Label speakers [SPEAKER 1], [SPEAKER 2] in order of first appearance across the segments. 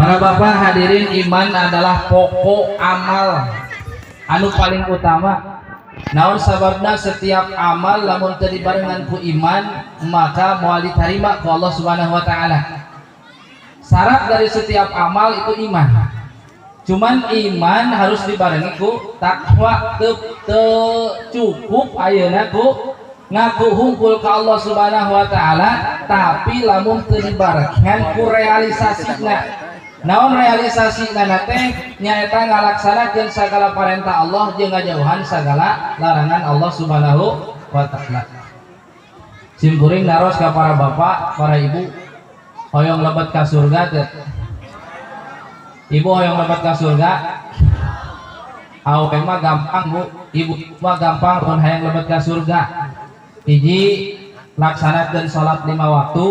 [SPEAKER 1] Para bapak hadirin, iman adalah pokok amal anu paling utama. Naon sababna? Setiap amal lamun teu dibarengan ku iman, maka moal diterima ku Allah Subhanahu wa taala. Syarat dari setiap amal itu iman. Cuman iman harus dibarengi ku takwa. Teu cukup ayeuna ku ngaku hungkul ke Allah Subhanahu wa taala, tapi lamun teu dibarengan ku realisasina. Naon realisasina teh? Nyaeta ngalaksanakeun sagala parentah Allah jeung ngajauhan sagala larangan Allah Subhanahu wa taala. Sim kuring naros ka para bapak, para ibu, hoyong lebet ka surga teu? Ibu hoyong lebet ka surga? Awewe mah gampang, Bu. Ibu mah gampang mun hayang lebet ka surga. Hiji, laksanakeun salat 5 waktu,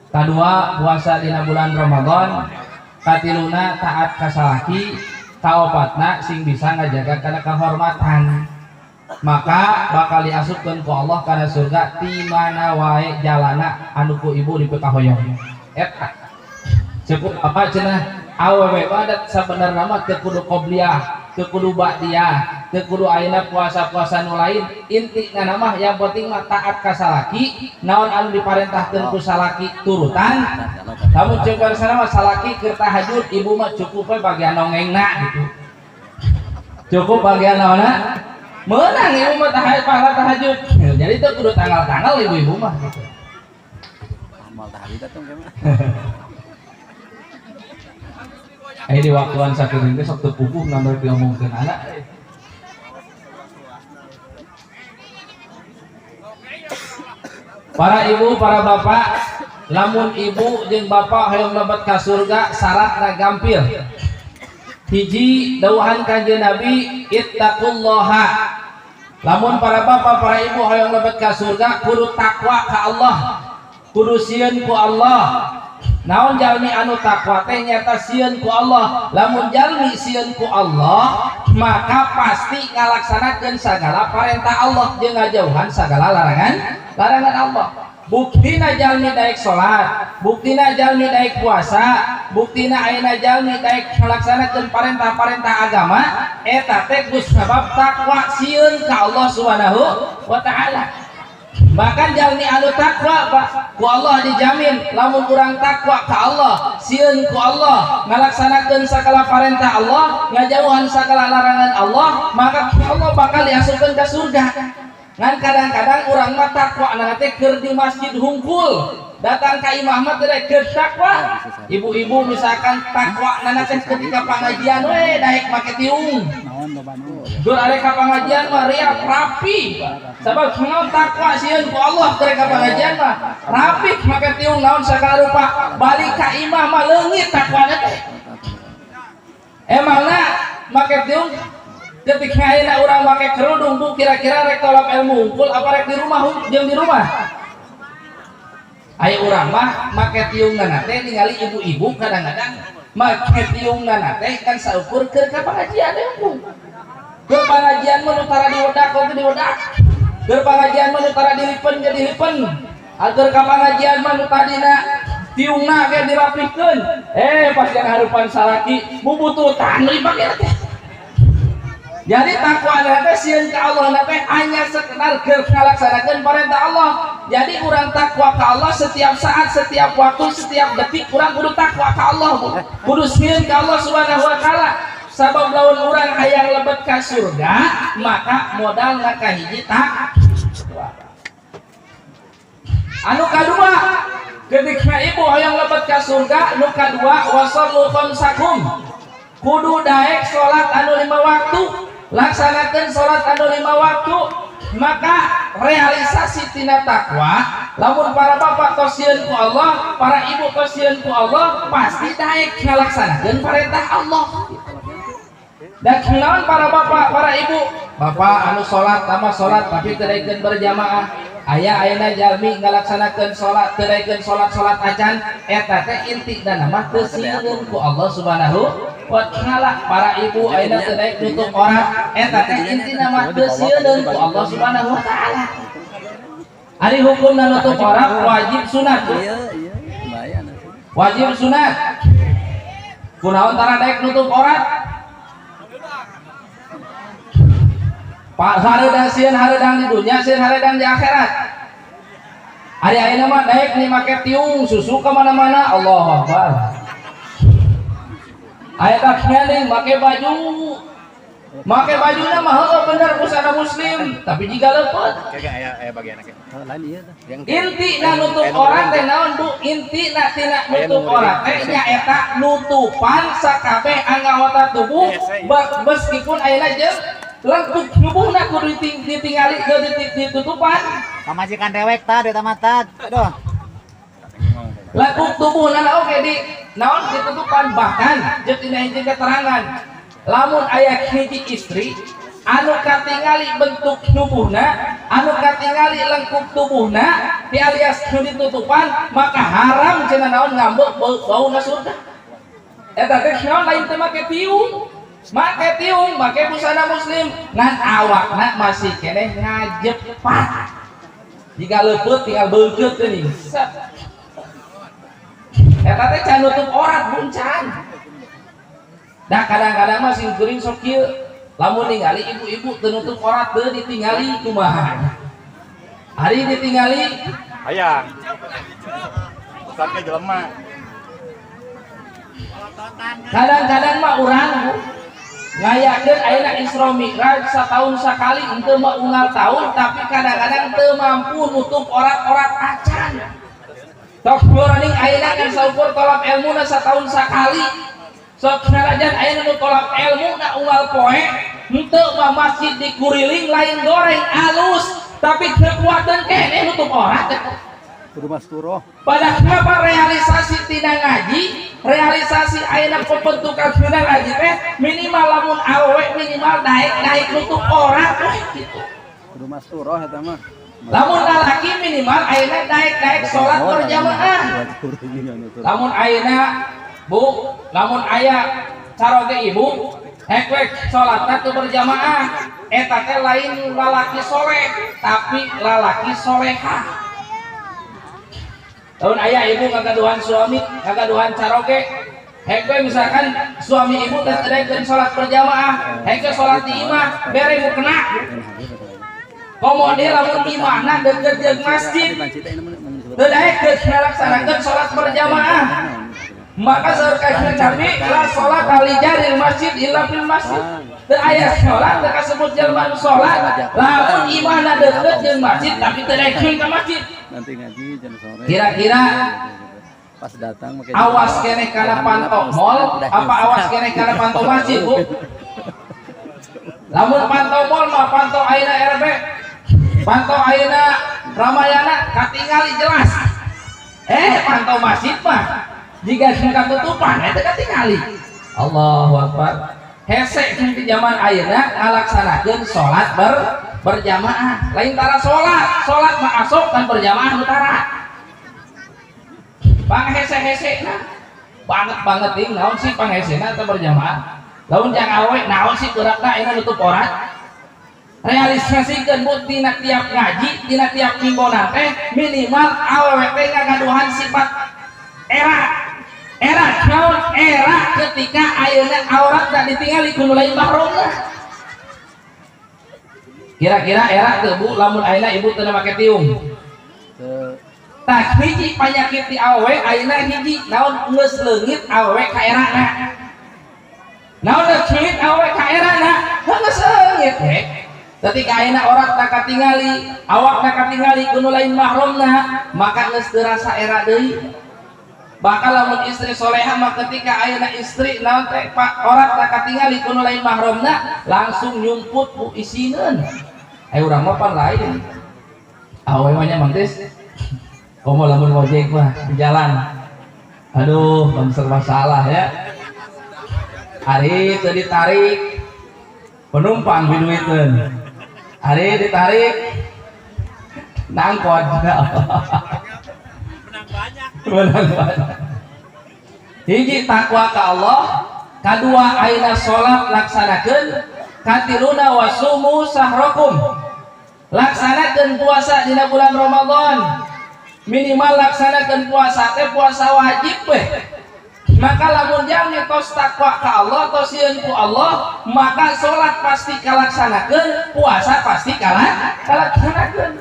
[SPEAKER 1] kadua puasa dina bulan Ramadan, katiluna taat ka salaki, kaopatna sing bisa ngajaga kana kehormatan. Maka bakal diasupkeun ku Allah kana surga ti mana wae jalana anu ku ibu dipikahoyong. Eta cukup apa cenah, awewe mah da sabenerna mah teu kudu qobliyah, teu kudu ba'diyah, teu kudu ayeuna puasa-puasa nu lain. Intina mah yang penting mah taat ka salaki, naon anu diparentahkeun ku salaki turutan. Lamun ceuk sana mah salaki keur tahajud, ibu mah cukup we bagian nongengna gitu. Cukup bagian naonna, meunang ibu mah tahajud, pahala tahajud. Jadi teu kudu tanggal-tanggal ibu-ibu mah gitu.
[SPEAKER 2] Amal tahajud atuh mah.
[SPEAKER 1] Eh, di waktuan sakieu teh sok teu puguh naon diomongkeun anak. Para ibu, para bapak, lamun ibu jeung bapak hoyong lebet ka surga, syaratna gampil. Hiji, dawuhan Kanjeng Nabi, ittaqullaha. Lamun para bapak, para ibu hoyong lebet ka surga, kudu takwa ka Allah, kudu sieun ku Allah. Naon jalmi anu takwa teh? Nyata sieun ku Allah. Lamun jalmi sieun ku Allah, maka pasti ngalaksanakeun sagala parentah Allah jeung ngajauhan sagala larangan Allah. Buktina jalmi daek salat, buktina jalmi daek puasa, buktina ayeuna jalmi daek ngalaksanakeun parentah-parentah agama, eta teh geus sabab takwa, sieun ka Allah Subhanahu wa taala. Bahkan jalmi anu takwa, Pak, ku Allah dijamin lamun urang takwa ka Allah, sieun ku Allah, ngalaksanakeun sagala parentah Allah, ngajauhan sagala larangan Allah, maka Allah bakal diasupkeun ka surga. Ngan kadang-kadang urang mah takwa teh keur di masjid hungkul, datang ka imah mah teh keur takwa. Ibu-ibu misalkan takwa teh ketika pengajian we daek make tiung. Dur arek ka pengajian mah riap rapi. Sabab naon? Takwa sieun ku Allah, keur ka pengajian mah rapi make tiung naon sagala rupa. Balik ka imah mah leungit takwana teh. Emangna make tiung ketika ayeuna urang make kerudung, Bu, kira-kira rek tolak ilmu hungkul apa rek di rumah jeung di rumah? Aya urang mah make tiungna teh ningali ibu-ibu kadang-kadang make tiungna teh kan saukur keur ka pengajian teh hungkul. Keur pengajian mah nu tara diwedak oge diwedak. Keur pengajian mah nu tara dilipen ge dilipen. Agar ka pengajian mah nu tadina tiungna ge dirapihkeun. Eh, pas yang harupan salaki bubututan dipake teh. Jadi takwa teh sieun ka Allah teh hanya sekedar keur ngalaksanakeun perintah Allah. Jadi urang takwa ka Allah setiap saat, setiap waktu, setiap detik urang kudu takwa ka Allah, Bu. Kudu sieun ka Allah Subhanahu wa taala. Sabab lamun urang hayang lebet ka surga, maka modalna kahiji takwa. Anu kadua, ketika ibu hayang lebet ka surga, nu kadua wasallu khamsakum. Kudu daek salat anu 5 waktu, laksanakeun salat anu 5 waktu, maka realisasi tina takwa. Lamun para bapak tos sieun ku Allah, para ibu tos sieun ku Allah, pasti daek ngalaksanakeun perintah Allah. Dan naon para bapak, para ibu, bapak anu salat tambah salat tapi teu daekeun berjamaah, aya ayeuna jalmi ngalaksanakeun salat teu daekeun salat-salat acan, eta teh intina mah teu sieun ku Allah Subhanahu wa taala. Para ibu ayeuna teu daek nutup aurat, eta teh intina mah teu sieun ku Allah Subhanahu wa taala. Ari hukumna nutup aurat wajib sunat, Bu?
[SPEAKER 2] Iya, iya, lumayan.
[SPEAKER 1] Wajib sunat. Kunaon tara daek nutup aurat? Pak hareudang sieun hareudang di dunya, sieun hareudang di akhirat. Ari ayeuna mah daek nih make tiung susu ka mana-mana, Allahu Akbar. Aya nih make baju. Make bajuna mah heueuh bener busana muslim, tapi jiga leupeut.
[SPEAKER 2] Kagak aya aya bagian aya. Lain ieu tah.
[SPEAKER 1] Intina nutup aurat teh naon, Bu? Intina tina nutup aurat teh nyaeta nutupan sakabeh anggota tubuh meskipun ayeuna jeung lengkuk tubuhna kudu ditingali kudu ditutupan.
[SPEAKER 3] Pamajikan dewek tah eta mah tah. Aduh.
[SPEAKER 1] Lekuk tubuhna oge di naon ditutupan, bahkan jeung dina hiji keterangan lamun aya hiji istri anu katingali bentuk tubuhna, anu katingali lengkuk tubuhna di alias ditutupan, maka haram cenah naon ngambek bauna surga. Eta teh naon lain teh make tiung, make tiung, make busana muslim, ngan awakna masih keneh ngajepat. Jika leupeut tinggal beungkeut teuing. Set. Eta teh can nutup aurat buncan. Nah kadang-kadang mah sing kuring sok kieu, lamun ningali ibu-ibu teu nutup aurat teu ditingali kumaha. Ari ditingali
[SPEAKER 2] Hayang. Ustaz ge jelema.
[SPEAKER 1] Kadang-kadang mah urang, Bu, ngayakeun ayeuna Isra Mi'raj satahun sakali henteu mah unggal tahun, tapi kadang-kadang teu mampu nutup aurat-aurat acan. Tok ning ayeuna kan saukur tolab ilmuna satahun sakali. Sok narajan ayeuna nu tolab ilmu na unggal poe henteu mah masjid dikuriling lain goreng alus, tapi kekuatan keneh nutup aurat.
[SPEAKER 2] Kudu masturoh.
[SPEAKER 1] Pada kenapa realisasi tina ngaji, realisasi ayeuna pembentukan tina ngaji teh minimal lamun awewe minimal daek-daek nutup aurat we gitu.
[SPEAKER 2] Kudu masturoh eta mah.
[SPEAKER 1] Lamun lalaki minimal ayeuna daek-daek salat berjamaah. Lamun ayeuna, Bu, lamun aya caroge ibu hek we salatna teu berjamaah, eta teh lain lalaki soleh tapi lalaki solehah. Lamun aya ibu ngagaduhan suami, ngagaduhan caroge, hek we misalkan suami ibu teh teu daekeun salat berjamaah, hek we salat di imah, bere mukena. Komo dia lamun imahna deukeut jeung masjid, teu daekeun ngalaksanakeun salat berjamaah. Maka saur Kanjeng Nabi, la salat li jaril masjid illa fil masjid. Teu aya salat teu kasebut jelema nu salat lamun imahna deukeut jeung masjid tapi teu daekeun ka masjid.
[SPEAKER 2] Nanti ngaji jam sore.
[SPEAKER 1] Kira-kira
[SPEAKER 2] pas datang make
[SPEAKER 1] awas keneh kana pantau mall apa awas keneh kana pantau masjid, Bu? Lamun pantau mall mah pantau ayeuna RB, pantau ayeuna Ramayana katingali jelas. Pantau masjid mah jika katutupan eta katingali. Allahu Akbar. Hese di zaman ayeuna ngalaksanakeun salat berjamaah. Lain tara salat, salat mah asok kan berjamaah nu tara. Panghese-hese na banget banget ting naon sih panghesena teh berjamaah. Lamun jang awe naon sih geurakna ayeuna nutup aurat. Realisasikeun, Bu, tina tiap ngaji, tina tiap minggonan teh minimal awewe teh ngagaduhan sifat era. Era naon? Era ketika ayeuna aurat tak ditingali ku nu lain mahramna. Kira-kira era teu, Bu, lamun ayeuna ibu teu make tiung?
[SPEAKER 2] Teu.
[SPEAKER 1] Tah hiji panyakit di awewe ayeuna hiji naon, geus leungit awewe ka erana. Naon geus leungit awewe ka erana? Heuh, geus leungit we. Ketika ayeuna aurat tak katingali, awak tak katingali ku nu lain mahramna, maka geus teu rasa era deui. Bakal lamun istri soleha mah ketika ayeuna istri naon teh pak aurat tak katingali ku nu lain mahramna, langsung nyumput, Bu, isineun. Urang mah pan lain. Awewe mah nya, Mang Tis. Komo lamun ngojek mah di jalan. Aduh, bangsa masalah ya. Ari teu ditarik penumpang diduiteun. Ari ditarik nangkot.
[SPEAKER 3] Menang banyak.
[SPEAKER 1] Menang banyak. Hiji takwa ka Allah, kadua ayeuna salat laksanakeun, katiluna wasumu sahrakum. Laksanakeun puasa dina bulan Ramadan. Minimal laksanakeun puasa teh puasa wajib weh. Maka lamun jalmi tos takwa ka Allah, tos sieun ku Allah, maka salat pasti kalaksanakeun, puasa pasti kalaksanakeun.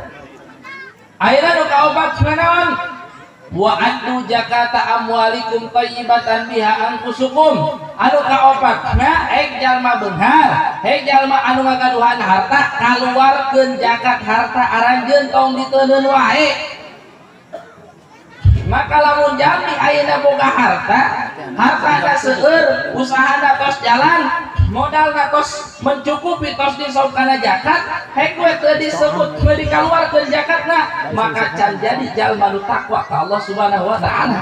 [SPEAKER 1] Ayeuna nu kaopat naon? Wa addu zakata amwalikum thayyibatan biha anfusukum. Anu kaopatna ek jalma beunghar, ek jalma anu ngagaduhan harta, kaluarkeun zakat harta aranjeun tong diteuneun wae. Maka lamun jalmi ayeuna boga harta, hartana seueur, usahana tos jalan, modalna tos mencukupi, tos disop kana zakat, hek we teu disebut teu dikaluarkeun zakatna, maka can jadi jalma nu takwa ka Allah Subhanahu wa taala.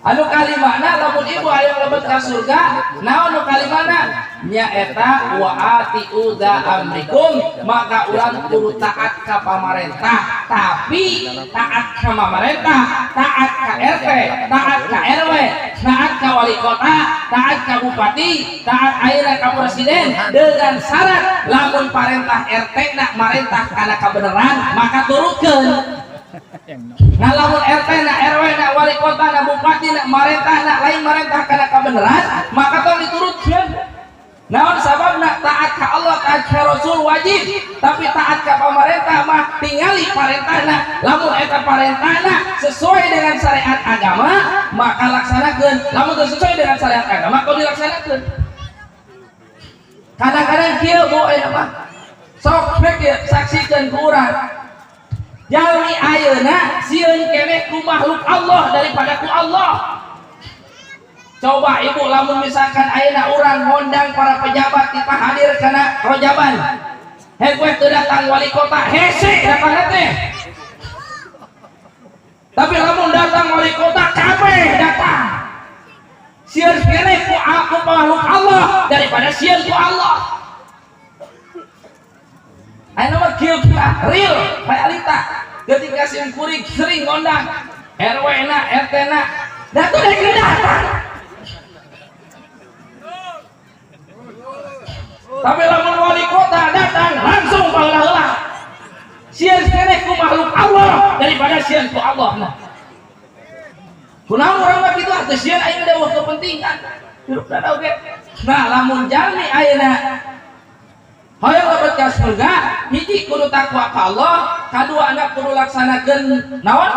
[SPEAKER 1] Anu kalimana lamun ibu hayang lebet ka surga, naon nu kalimana? Nyaeta wa atiu za amrikum, maka urang kudu taat ka pamarentah, tapi taat ka pamarentah, taat ka RT, taat ka RW, taat ka wali kota, taat ka bupati, taat ayeuna ka presiden, dengan syarat lamun parentah RT na marentah kana kabeneran, maka turutkeun. Nah lamun RT na RW na wali kota na bupati na marentah na lain marentah kana kabeneran, maka tong diturutkeun. Naon sababna? Taat ka Allah, taat ka Rasul wajib, tapi taat ka pamarentah mah tingali parentahna. Lamun eta parentahna sesuai dengan syariat agama, maka laksanakeun. Lamun teu sesuai dengan syariat agama, tong dilaksanakeun. Kadang-kadang kieu bu eta mah sok rek saksikeun ku urang. Jalmi ayeuna sieun keneh ku makhluk Allah daripada ku Allah. Coba ibu lamun misalkan ayeuna urang ngondang para pejabat kita hadir kana rojaban, hek we teu datang wali kota, hese datang teh. Tapi lamun datang wali kota kabeh datang. Sieun keneh ku aku makhluk Allah daripada sieun ku Allah. Ayeuna mah kieu real realita. Ketika sim kuring sering ngondang RW na RT na, datang rek datang. Tapi lamun wali kota datang langsung baheula-heula. Sieun keneh ku makhluk Allah daripada sieun ku Allah. Nah. Kunaon urang mah kitu atuh sieun ayeuna eueuh kepentingan. Hirup da oge. Nah, lamun jalmi ayeuna hoyong lebet ka surga, hiji kudu takwa ka Allah, kadua anak kudu laksanakeun naon?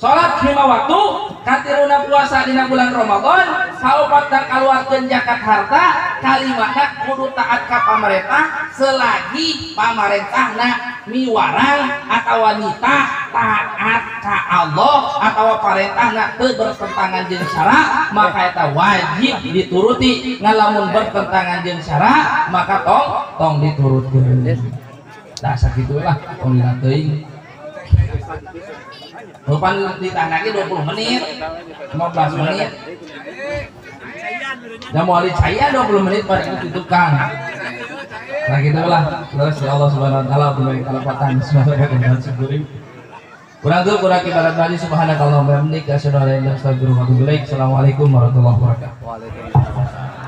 [SPEAKER 1] Salat 5 waktu, katiluna puasa dina bulan Ramadan, kaopatna kaluarkeun zakat harta, kalimana kudu taat ka pamarentah selagi pamarentahna miwarang atawa nitah taat ka Allah atawa parentahna teu bertentangan jeung syara, maka eta wajib dituruti. Ngan lamun bertentangan jeung syara, maka tong diturutkeun. Dah sakitu lah tong dina teuing. Rupan ditah lagi 20 menit, 15 menit. Dan mau saya 20 menit pada itu tukang. Nah gitulah. Terus ya Allah Subhanahu wa taala beri kelepatan semoga syukuri. Kurang tuh kurang ibarat tadi subhanakallahumma wa bihamdika asyhadu an la ilaha illa anta astaghfiruka wa atubu ilaik. Assalamualaikum warahmatullahi wabarakatuh.
[SPEAKER 2] Waalaikumsalam.